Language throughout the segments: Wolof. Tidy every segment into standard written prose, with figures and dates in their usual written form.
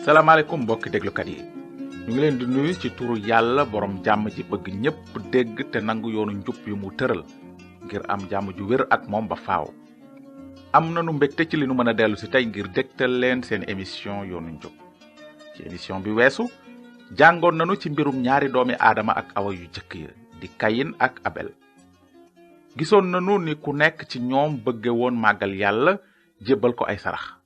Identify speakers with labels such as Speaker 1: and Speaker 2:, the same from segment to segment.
Speaker 1: salaamaaleykum mbokki déglukat yi ñu ngi leen di nuyu ci turu yàlla borom jàmm ji bëgg ñépp dégg te nangu yoonu njub yu mu tëral ngir am jàmm ju wér ak moom ba faaw. am nanu mbégte ci li nu mën a dellu si tey ngir dégtal leen seen émission yoonu njub. ci émission bi weesu jàngoon nanu ci mbirum ñaari doomi aadama ak awa yu jëkk ya di kayin ak abel. gisoon nanu ni ku nekk ci ñoom bëgge woon màggal yàlla jébbal ko ay sarax.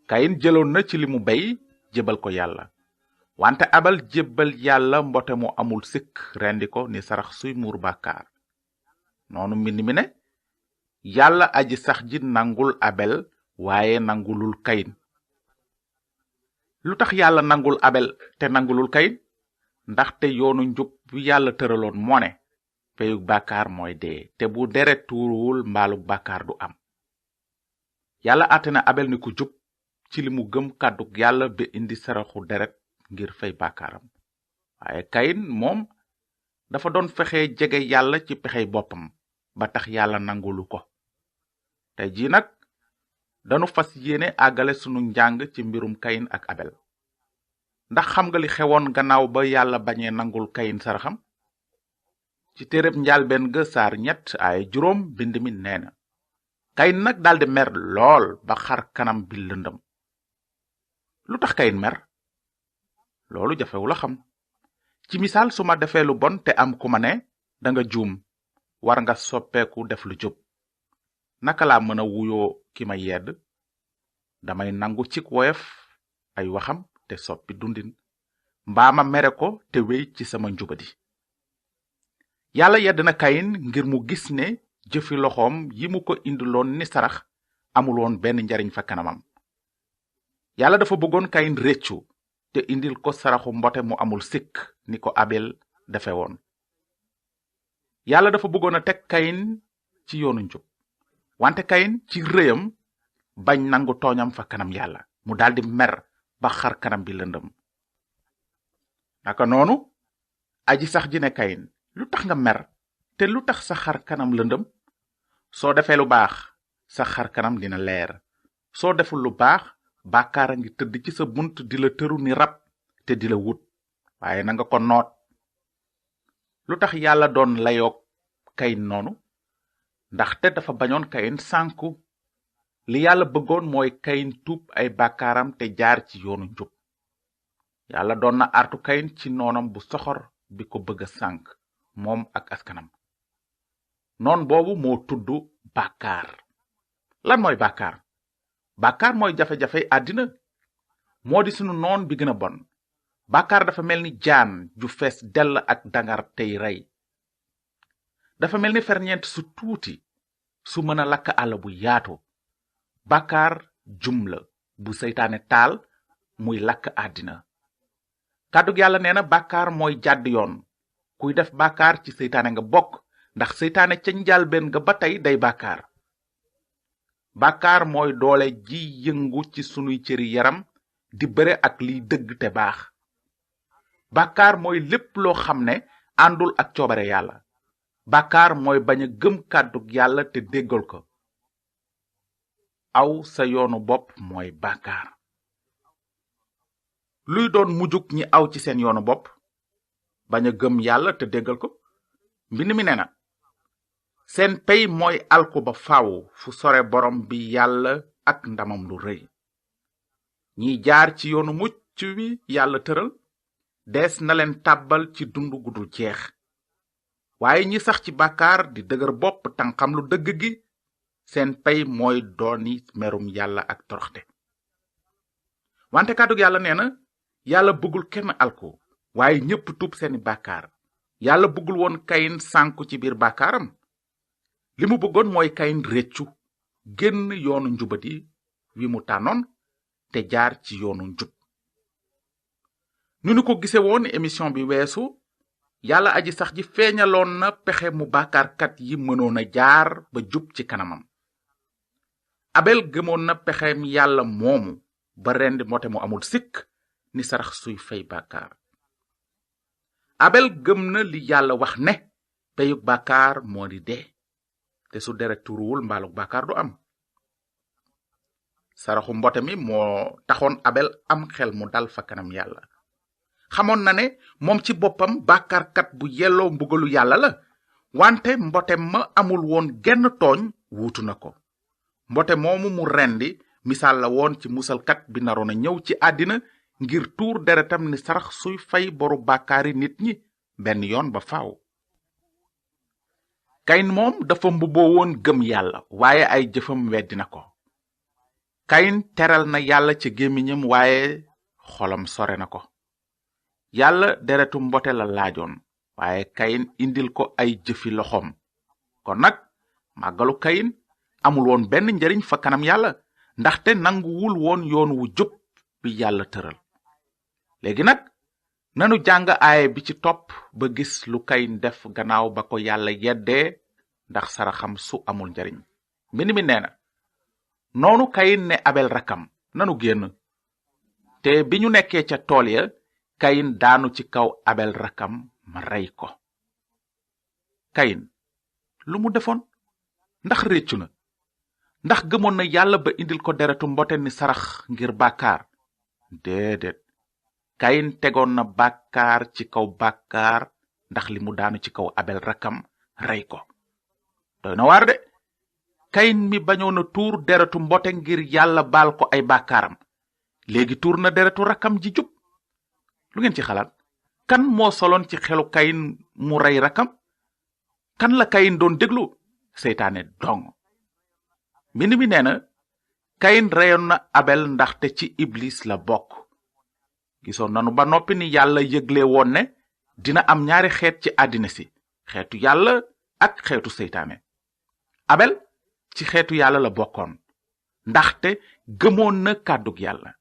Speaker 1: kayin jëloon na ci li mu bey jébbal ko yàlla, wante abel jébbal yàlla mbote mu amul sikk rendi ko ni sarax suy muur bàkkaar. noonu mbind mi ne yàlla aji sax ji nangul abel waaye nangulul kayin. lu tax yàlla nangul abel te nangulul kayin? ndaxte yoonu njub bi yàlla tëraloon moo ne peyug bàkkaar mooy dee, te bu deret tuuruwul mbaalug bàkkaar du am. yàlla àtte na abel ni ku jub ci li mu gëm kàddug yàlla ba indi saraxu deret ngir fay bàkkaaram. waaye kayin moom dafa doon fexe jege yàlla ci pexey boppam ba tax yàlla nangulu ko. tey jii nag danu fas yéene àggale sunu njàng ci mbirum kayin ak abel. ndax xam nga li xewoon gannaaw ba yàlla bañee nangul kayin saraxam? ci téereb njaalbeen ga saar 3 ay 5 bind mi nee na kayin nag daldi mer lool ba xar kanam bi lëndëm. lu tax kayin mer? loolu jafewu la xam. ci misaal su ma defee lu bon te am ku ma ne danga juum, war nga soppeeku def lu jub, naka laa mën a wuyoo ki ma yedd? damay nangu cik woyof ay waxam te soppi dundin, mbaa ma mere ko te wéy ci sama njubadi. yàlla yedd na kayin ngir mu gis ne jëfi loxoom yi mu ko indiloon ni sarax amuloon benn njariñ fa kanamam. yàlla dafa bëggoon kayin réccu te indil ko saraxu mbote mu amul sikk ni ko abel defe woon. yàlla dafa bëggoon a teg kayin ci yoonu njub, wante kayin ci rëyam bañ nangu tooñam fa kanam yàlla, mu daldi mer ba xar kanam bi lëndëm. naka noonu aji sax ji ne kayin, lu tax nga mer te lu tax sa xar kanam lëndëm? soo defee lu baax sa xar kanam dina leer, soo deful lu baax bàkkaara ngi tëdd ci sa bunt di la tëru ni rab te di la wut, waaye nanga ko noot. lu tax yàlla doon layoog kayin noonu? ndaxte dafa bañoon kayin sànku. li yàlla bëggoon mooy kayin tuub ay bàkkaaram te jaar ci yoonu njub. yàlla doon na artu kayin ci noonam bu soxor bi ko bëgg a sànk moom ak askanam. noon boobu moo tudd bàkkaar. lan mooy bàkkaar? bàkkaar mooy jafe-jafe àddina. moo di sunu noon bi gën a bon. bàkkaar dafa mel ni jaan ju fees dell ak dangar tey rey. dafa mel ni ferñeent su tuuti su mën a lakk àll bu yaatu. bàkkaar jum la bu seytaane taal muy lakk àddina. kàddug yàlla nee na bàkkaar mooy jàdd yoon. kuy def bàkkaar ci seytaane nga bokk, ndax seytaane ca njàlbeen nga ba tey day bàkkaar. bàkkaar mooy doole ji yëngu ci sunuy cëri yaram di bëre ak liy dëgg te baax. bàkkaar mooy lépp loo xam ne àndul ak coobare yàlla. bàkkaar mooy bañ a gëm kàddug yàlla te déggal ko. aw sa yoonu bopp mooy bàkkaar. luy doon mujjug ñi aw ci seen yoonu bopp? bañ a gëm yàlla te déggal ko. mbind mi nee na seen pey mooy alku ba faaw fu sore borom bi yàlla ak ndamam lu rëy. ñiy jaar ci yoonu mucc wi yàlla tëral dees na leen tàbbal ci dund gu dul jeex. waaye ñi sax ci bàkkaar di dëgër bopp tànqam lu dëgg gi, seen pey mooy dooni merum yàlla ak toroxte. wante kàddug yàlla nee na yàlla bëggul kenn alku, waaye ñépp tuub seeni bàkkaar. yàlla bëggul woon kayin sànku ci biir bàkkaaram. li mu bëggoon mooy kayin réccu génn yoonu njubadi wi mu tànnoon te jaar ci yoonu njub. nu ko gise woon émission bi weesu, yàlla aji sax ji feeñaloon na pexe mu bàkkaarkat yi mënoon a jaar ba jub ci kanamam. abel gëmoon na pexem yàlla moomu ba rendi mbote mu amul sikk ni sarax suy fay bàkkaar. abel gëm na li yàlla wax ne peyug bàkkaar moo di dee, te su deret tuuruwul mbaalug bàkkaar du am. saraxu mbote mi moo taxoon abel am xel mu dal fa kanam yàlla. xamoon na ne moom ci boppam bàkkaarkat bu yelloo mbugalu yàlla la, wante mbote ma amul woon genn tooñ wuutu na ko. mbote moomu mu rendi misaal la woon ci musalkat bi naroon a ñëw ci àddina ngir tuur deretam ni sarax suy fay boru bàkkaari nit ñi benn yoon ba faaw. kayin moom dafa mbubboo woon gëm yàlla, waaye ay jëfam weddi na ko. kayin teral na yàlla ci gémmiñam, waaye xolam sore na ko. yàlla deretu mbote la laajoon, waaye kayin indil ko ay jëfi loxoom. kon nag màggalu kayin amul woon benn njariñ fa kanam yàlla, ndaxte nanguwul woon yoon wu jub bi yàlla tëral. léegi nag nanu jàng aaye bi ci topp ba gis lu kayin def gannaaw ba ko yàlla yeddee ndax saraxam su amul njariñ. mbind mi nee na, noonu kayin ne abel rakkam, nanu génn. te bi ñu nekkee ca tool ya, kayin daanu ci kaw abel rakkam ma rey ko. kayin lu mu defoon? ndax réccu na? ndax gëmoon na yàlla ba indil ko deretu mbote ni sarax ngir bàkkaar? déedéet. kayin tegoon na bàkkaar ci kaw bàkkaar ndax li mu daanu ci kaw abel rakkam rey ko. doy na waar de. kayin mi bañoon na tuur deretu mbote ngir yàlla baal ko ay bàkkaaram, léegi tuur na deretu rakkam ji jub. lu ngeen ci xalaat? kan moo soloon ci xelu kayin mu rey rakkam? kan la kayin doon déglu? seytaane dong. mbind mi nee na, kayin reyoon na abel ndaxte ci iblis la bokk. gisoon nanu ba noppi ni yàlla yëgle woon ne dina am ñaari xeet ci àddina si, xeetu yàlla ak xeetu seytaane. abel ci xeetu yàlla la bokkoon ndaxte gëmoon na kàddug yàlla.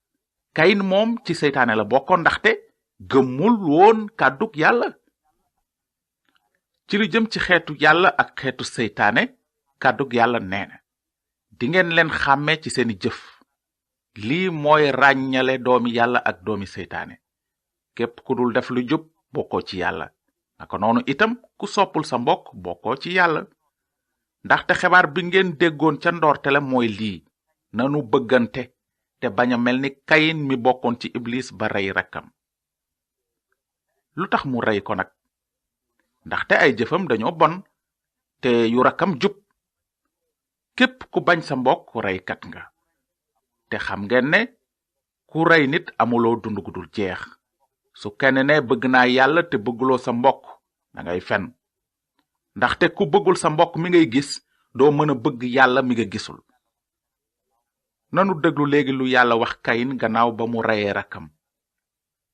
Speaker 1: kayin moom ci seytaane la bokkoon ndaxte gëmul woon kàddug yàlla. ci lu jëm ci xeetu yàlla ak xeetu seytaane, kàddug yàlla nee na, dingeen leen xàmme ci seeni jëf. lii mooy ràññale doomi yàlla ak doomi seytaane. képp ku dul def lu jub bokkoo ci yàlla, naka noonu itam ku soppul sa mbokk bokkoo ci yàlla. ndaxte xibaar bi ngeen déggoon ca ndoorte la mooy lii, nanu bëggante te bañ a mel ni kayin mi bokkoon ci iblis ba rey rakkam. lu tax mu rey ko nag? ndaxte ay jëfam dañoo bon te yu rakkam jub. képp ku bañ sa mbokk reykat nga. te xam ngeen ne ku rey nit amuloo dund gu dul jeex. su kenn ne bëgg naa yàlla te bëgguloo sa mbokk, dangay fen. ndaxte ku bëggul sa mbokk mi ngay gis, doo mën a bëgg yàlla mi nga gisul. nanu déglu léegi lu yàlla wax kayin gannaaw ba mu reyee rakkam.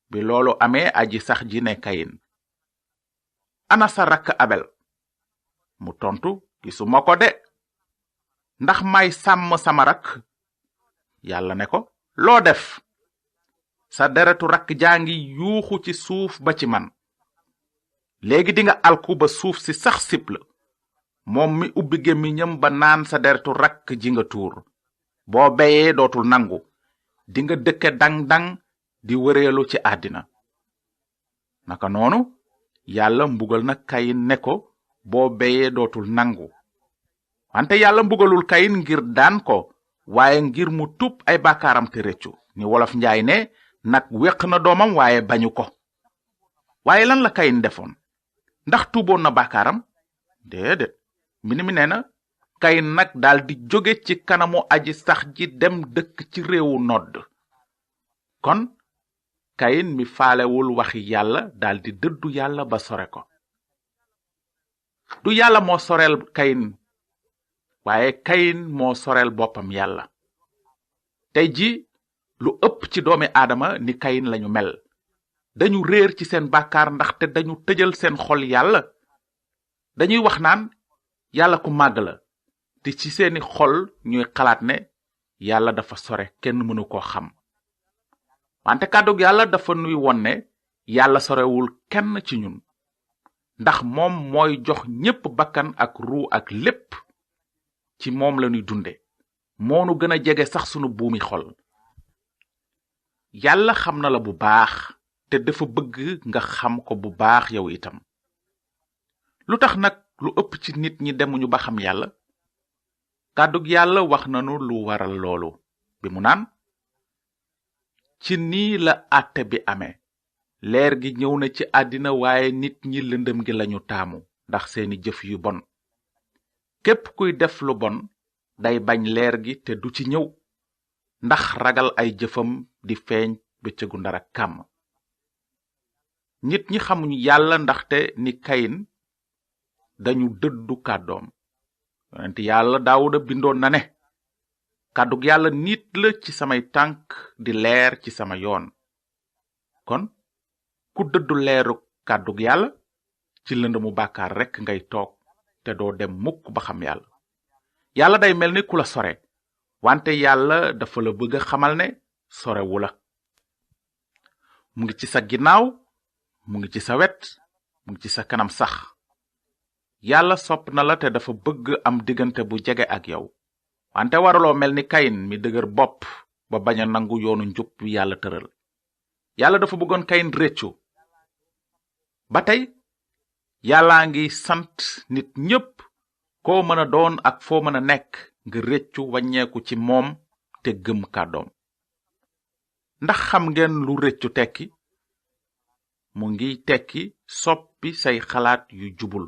Speaker 1: bi loolu amee aji sax ji ne kayin, ana sa rakk abel? mu tontu, gisuma ko de. ndax may sàmm sama rakk? yàlla ne ko, loo def? sa deretu rakk jaa ngi yuuxu ci suuf ba ci man. léegi dinga alku ba suuf si sax sip la, moom mi ubbi gémmiñam ba naan sa deretu rakk ji nga tuur. boo beyee dootul nangu, dinga dëkke dang-dang di wëreelu ci àddina. naka noonu yàlla mbugal na kayin ne ko, boo beyee dootul nangu. wante yàlla mbugalul kayin ngir daan ko, waaye ngir mu tuub ay bàkkaaram te rëccu. ni wolof njaay ne, nag wéq na doomam waaye bañu ko. waaye lan la kayin defoon? ndax tuuboon na bàkkaaram? déedéet. mbind mi nee na, kayin nag daldi jóge ci kanamu aji sax ji dem dëkk ci réewu nodd. kon kayin mi faalewul waxi yàlla daldi dëddu yàlla ba sore ko. du yàlla moo soreel kayin, waaye kayin moo soreel boppam yàlla. tey ji lu ëpp ci doomi aadama ni kayin lañu mel. dañu réer ci seen bàkkaar ndaxte dañu tëjal seen xol yàlla. dañuy wax naan yàlla ku màgg la, te ci seeni xol ñuy xalaat ne yàlla dafa sore, kenn mënu koo xam. wante kàddug yàlla dafa nuy won ne yàlla sorewul kenn ci ñun, ndax moom mooy jox ñépp bakkan ak ruu ak lépp. ci moom lañuy dunde, moonu gën a jege sax sunu buumi xol. yàlla xam na la bu baax, te dafa bëgg nga xam ko bu baax yow itam. lu tax nag lu ëpp ci nit ñi demuñu ba xam yàlla? kàddug yàlla wax nanu lu waral loolu. bi mu naan ci nii la àtte bi amee leer gi ñëw na ci àddina waaye nit ñi lëndëm gi lañu taamu ndax seeni jëf yu bon képp kuy def lu bon day bañ leer gi te du ci ñëw ndax ragal ay jëfam di feeñ bëccëgu ndara kàmm nit ñi xamuñu yàlla ndaxte ni kayin dañu dëddu kàddoom yonent yàlla daawuda bindoon na ne kàddug yàlla nit la ci samay tànk di leer ci sama yoon kon ku dëddu leeru kàddug yàlla ci lëndëmu bàkkaar rekk ngay toog te doo dem mukk ba xam yàlla yàlla day mel ni ku la sore wante yàlla dafa la bëgg a xamal ne sorewu la mu ngi ci sa ginnaaw mu ngi ci sa wet mu ngi ci sa kanam sax yàlla sopp na la te dafa bëgg am diggante bu jege ak yow wante waruloo mel ni kayin mi dëgër bopp ba bañ a nangu yoonu njub wi yàlla tëral yàlla dafa bëggoon kayin réccu ba tey yàllaa ngi sant nit ñépp koo mën a doon ak foo mën a nekk nga réccu wàññeeku ci moom te gëm kàddoom ndax xam ngeen lu réccu tekki mu ngi tekki soppi say xalaat yu jubul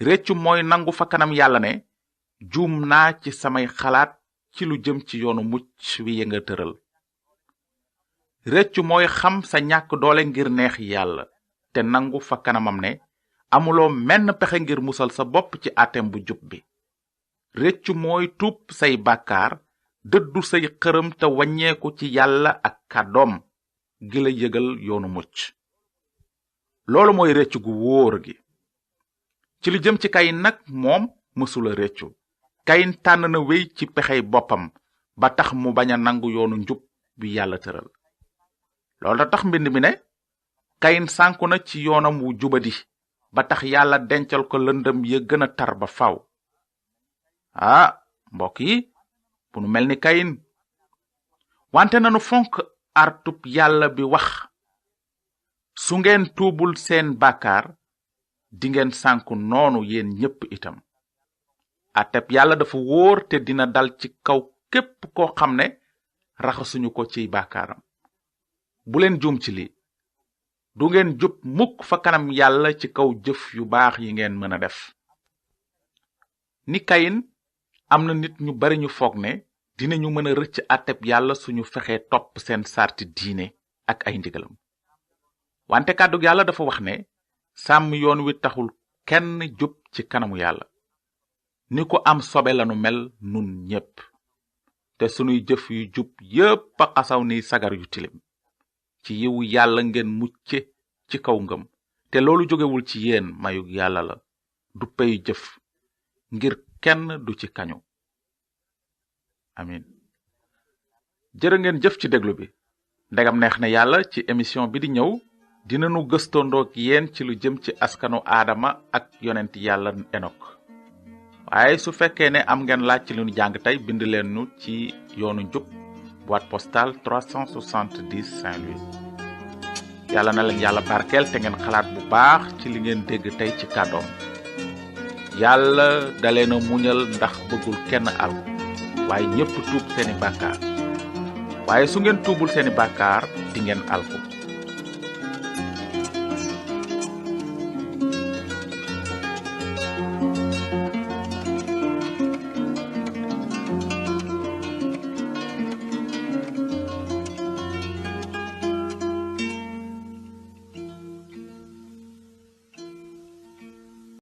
Speaker 1: réccu mooy nangu fa kanam yàlla ne juum naa ci samay xalaat ci lu jëm ci yoonu mucc wi nga tëral réccu mooy xam sa ñàkk doole ngir neex yàlla te nangu fa kanamam ne amuloo menn pexe ngir musal sa bopp ci àtteem bu jub bi réccu mooy tuub say bàkkaar dëddu say xërëm te wàññeeku ci yàlla ak kàddoom gi la yëgal yoonu mucc loolu mooy réccu gu wóor gi ci lu jëm ci kayin nag moom mësula réccu kayin tànn na wéy ci pexey boppam ba tax mu bañ a nangu yoonu njub bi yàlla tëral loolu tax mbind mi ne kayin sànku na ci yoonam wu jubadi ba tax yàlla dencal ko lëndëm ya gën a tar ba faw mbokk yi bu nu mel ni kayin wante nanu fonk artub yàlla bi wax su ngeen tuubul seen bàkkaar dingeen sànku noonu yéen ñépp itam àtteb yàlla dafa wóor te dina dal ci kaw képp koo xam ne raxasuñu ko ciy bàkkaaram bu leen juum ci lii du ngeen jub mukk fa kanam yàlla ci kaw jëf yu baax yi ngeen mën a def ni kayin am na nit ñu bari ñu foog ne dinañu mën a rëcc àtteb yàlla suñu fexee topp seen sarti diine ak ay ndigalam wante kàddug yàlla dafa wax ne sàmm yoon wi taxul kenn jub ci kanamu yàlla ni ko am sobe lanu mel nun ñépp te sunuy jëf yu jub yépp a xasaw ni sagar yu tilim ci yiwu yàlla ngeen mucce ci kaw ngëm te loolu jógewul ci yéen mayug yàlla la du pey jëf ngir kenn du ci kañu amin jërë ngeen jëf ci déglu bi ndegam neex na yàlla ci émission bi di ñëw dinanu gëstondoog yéen ci lu jëm ci askanu aadama ak yonent yàlla enok waaye su fekkee ne am ngeen laaj ci li nu jàng tey bind leen nu ci yoonu njub boîte postale 370 Saint-Louis yàlla na leen yàlla barkeel te ngeen xalaat bu baax ci li ngeen dégg tey ci kàddoom yàlla daleena muñal ndax bëggul kenn alku waaye ñépp tuub seeni bàkkaar waaye su ngeen tuubul seeni bàkkaar di ngeen alku